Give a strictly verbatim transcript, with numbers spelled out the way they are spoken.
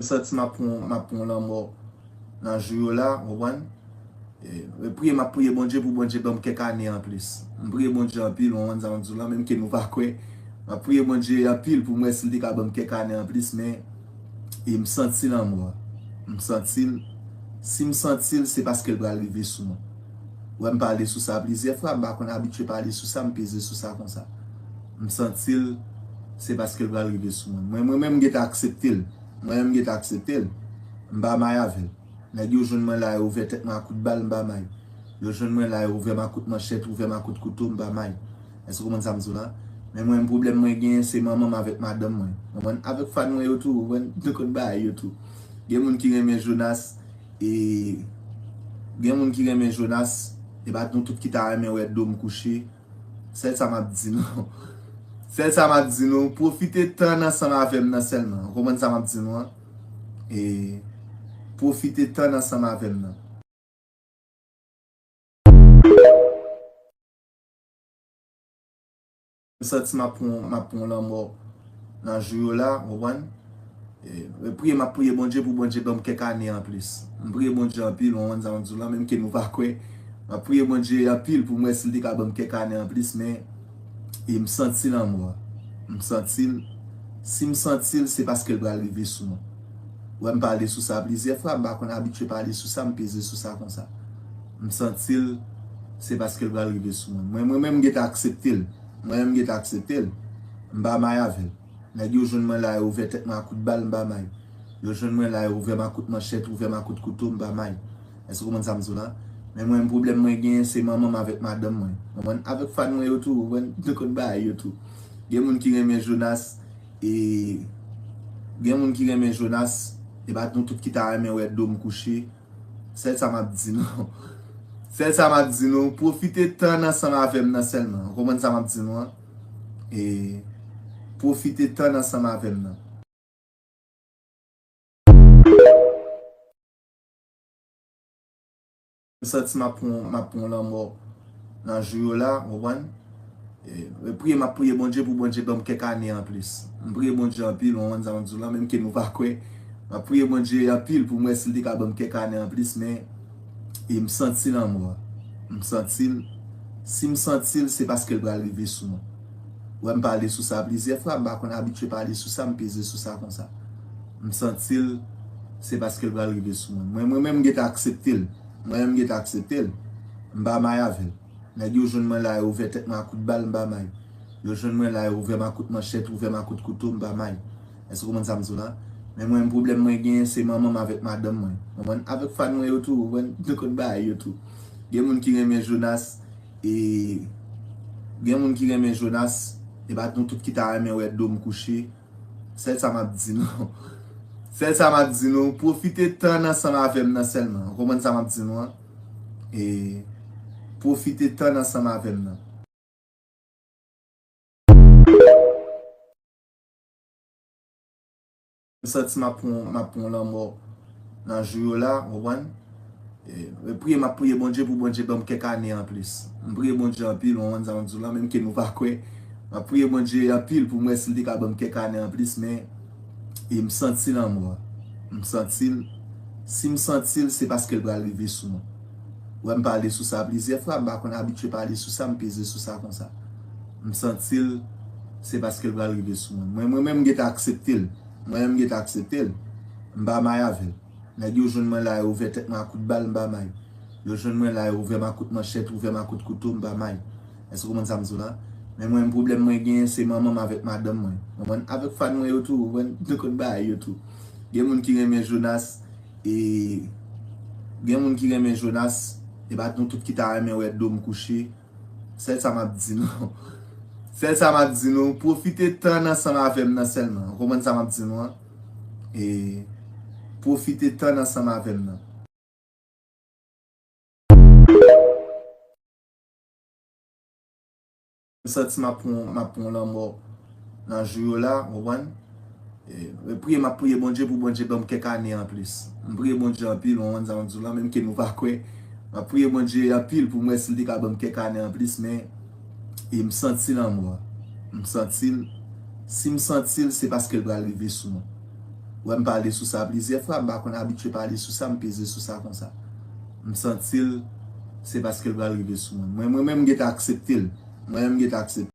M santi m ap pran, m ap pran lanmò nan jou yo la, w konprann? E, e priye, m ap priye Bondye pou Bondye ban m kèk ane anplis. M priye Bondye anpil, w konprann sa m ap di w la, menm ke nou pa kwè. M ap priye Bondye anpil pou m wè si l te ka ban m kèk ane anplis, men e m santi lanmò a. M santi l. Si m santi l, se paske l pral rive sou mwen. Ou wè m pale sou sa plizyè fwa, m pa konn abitye pale sou sa, m peze sou sa konsa. M santi l, se paske l pral rive sou mwen. Mwen, mwen menm, m gentan aksepte l. Mwen menm, m gentan aksepte l. M pa may avè l. Nèg yo jwenn mwen la, yo ouvè tèt mwen ak kout bal, m pa may. Yo jwenn mwen la, yo ouvè m ak kout manchèt, ouvè m ak kout kouto, m pa may. Èske w konprann sa m di w la? Men mwen, pwoblèm mwen genyen, se manman m avèk madanm mwen. Ou konprann? Avèk fan mwen yo tou, ou konprann? Nou konn bagay yo tou. Gen moun ki renmen Jonas, e gen moun ki renmen Jonas, e pa nou tout ki ta renmen wè do m kouche. Sèl sa m ap di nou. Sèl sa m ap di nou, pwofite tann ansanm avè m nan sèlman. Ou konprann sa m ap di nou an? E pwofite tann ansanm avè m nan. M santi m ap pran, m ap pran lanmò nan jou yo la, w konprann? E, e priye, m ap priye Bondye pou Bondye ban m kèk ane anplis. M priye Bondye anpil, w konprann sa m ap di w la, menm ke nou pa kwè. M ap priye Bondye anpil pou m wè si l te ka ban m kèk ane anplis, men e m santi lanmò a. M santi l. Si m santi l, se paske l pral rive sou mwen. Ou wè m pale sou sa plizyè fwa, m pa konn abitye pale sou sa, m peze sou sa konsa. M santi l, se paske l pral rive sou mwen. Mwen, mwen menm, m gentan aksepte l. Mwen menm, m gentan aksepte l. M pa may avè l. Nèg yo jwenn mwen la, yo ouvè tèt mwen ak kout bal, m pa may. Yo jwenn mwen la, yo ouvè m ak kout manchèt, ouvè m ak kout kouto, m pa may. Èske w konprann sa m di w la? Men mwen, pwoblèm mwen genyen, se manman m avèk madanm mwen. Ou konprann? Avèk fan mwen yo tou, ou konprann? Nou konn bagay yo tou. Gen moun ki renmen Jonas, e gen moun ki renmen Jonas, e pa nou tout ki ta renmen wè do m kouche. Sèl sa m ap di nou. Sèl sa m ap di nou, pwofite tann ansanm avè m nan sèlman. Ou konprann sa m ap di nou an? E pwofite tann ansanm avè m nan. M santi m ap pran, m ap pran lanmò nan jou yo la, w konprann? E, e priye, m ap priye Bondye pou Bondye ban m kèk ane anplis. M priye Bondye anpil, w konprann sa m ap di w la, menm ke nou pa kwè. M ap priye Bondye anpil pou m wè si l te ka ban m kèk ane anplis, men e m santi lanmò a. M santi l. Si m santi l, se paske l pral rive sou mwen. Ou wè m pale sou sa plizyè fwa, m pa konn abitye pale sou sa, m peze sou sa konsa. M santi l, se paske l pral rive sou mwen. Mwen, mwen menm, m gentan aksepte l. Mwen menm, m gentan aksepte l. M pa may avè l. Nèg yo jwenn mwen la, yo ouvè tèt mwen ak kout bal, m pa may. Yo jwenn mwen la, yo ouvè m ak kout manchèt, ouvè m ak kout kouto, m pa may. Èske w konprann sa m di w la? Men mwen, pwoblèm mwen genyen, se manman m avèk madanm mwen. Ou konprann? Avèk fan mwen yo tou, ou konprann? Nou konn bagay yo tou. Gen moun ki renmen Jonas, e gen moun ki renmen Jonas, e pa nou tout ki ta renmen wè do m kouche. Sèl sa m ap di nou. Sèl sa m ap di nou, pwofite tann ansanm avè m nan sèlman. Ou konprann sa m ap di nou an? E pwofite tann ansanm avè m nan. M santi m ap pran, m ap pran lanmò nan jou yo la, w konprann? E, e priye, m ap priye Bondye pou Bondye ban m kèk ane anplis. M priye Bondye anpil, w konprann sa m ap di w la, menm ke nou pa kwè. M ap priye Bondye anpil pou m wè si l te ka ban m kèk ane anplis, men e m santi lanmò a. M santi l. Si m santi l, se paske l pral rive sou mwen. Ou wè m pale sou sa plizyè fwa, m pa konn abitye pale sou sa, m peze sou sa konsa. M santi l, se paske l pral rive sou mwen. Mwen, mwen menm, m gentan aksepte l. Mwen menm, m gentan aksepte l. M pa may avè l. Nèg yo jwenn mwen la, yo ouvè tèt mwen ak kout bal, m pa may. Yo jwenn mwen la, yo ouvè m ak kout manchèt, ouvè m ak kout kouto, m pa may. Èske w konprann sa m di w la? Men mwen, pwoblèm mwen genyen, se manman m avèk madanm mwen. Ou konprann? Avèk fan mwen yo tou, ou konprann? Nou konn bagay yo tou. Gen moun ki renmen Jonas, e gen moun ki renmen Jonas, e pa nou tout ki ta renmen wè do m kouche. Sèl sa m ap di nou. Sèl sa m ap di nou, pwofite tann ansanm avè m nan sèlman. Ou konprann sa m ap di nou an? E pwofite tann ansanm avè m nan. M santi m ap pran, m ap pran lanmò nan jou yo la, w konprann? E, e priye, m ap priye Bondye pou Bondye ban m kèk ane anplis. M priye Bondye anpil, w konprann sa m ap di w la, menm ke nou pa kwè. M ap priye Bondye anpil pou m wè si l te ka ban m kèk ane anplis, men e m santi lanmò a. M santi l. Si m santi l, se paske l pral rive sou mwen. Wè m pale sou sa plizyè fwa, m pa konn abitye pale sou sa, m peze sou sa konsa. M santi l, se paske l pral rive sou mwen. Mwen, mwen menm m gentan aksepte l. Mwen menm m gentan aksepte.